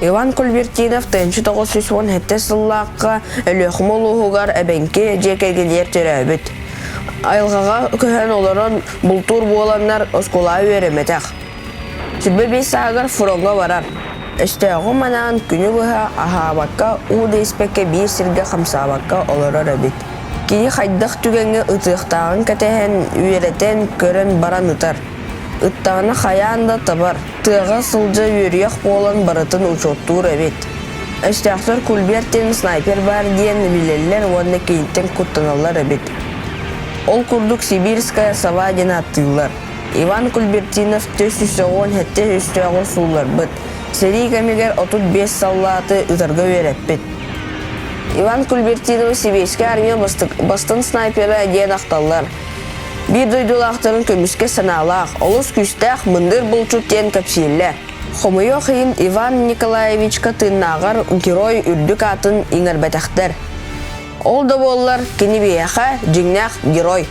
Иван Кульбертинов 1917 сыллаахха Өлүөхүмэ улууһугар эбэҥки дьиэ кэргэнигэр төрөөбүт. Айылҕаҕа көһөн олорон бултуур буоланнар оскуолаҕа үөрэммэтэх. 25 сааһыгар фроҥҥа барар. Өстөөҕү манаан күнү быһа аһаабакка, уу да испэккэ биир сиргэ хамсаабакка олорор эбит. Кини хайдах түгэҥҥэ ытыахтааҕын кэтэһэн, үөрэтэн, көрөн баран ытар. Ыттаҕына хайаан да табар, тыаҕа сылдьа үөрүйэх буолан барытын учуоттуур эбит. Өстөөхтөр Кульберт диэн снайпер баар диэн билэллэр уонна киниттэн куттаналлар эбит. Ол курдук Сибирская сова диэн ааттыыллар. Иван Кульбертинов 417 өстөөҕү суулларбыт. Сэрии кэмигэр 35 саллааты ытарга үөрэппит. Иван Кульбертиновы Сибиэскэй армия бастыҥ снайпера диэн ахталлар. Биир дойдулаахтарын көмүскэ санаалаах, олус күүстээх мындыр булчут диэн кэпсииллэр. Хомойуох иһин Иван Николаевичка тыыннааҕар герой үрдүк аатын иҥэрбэтэхтэр. Ол да буоллар, кини биһиэхэ дьиҥнээх герой.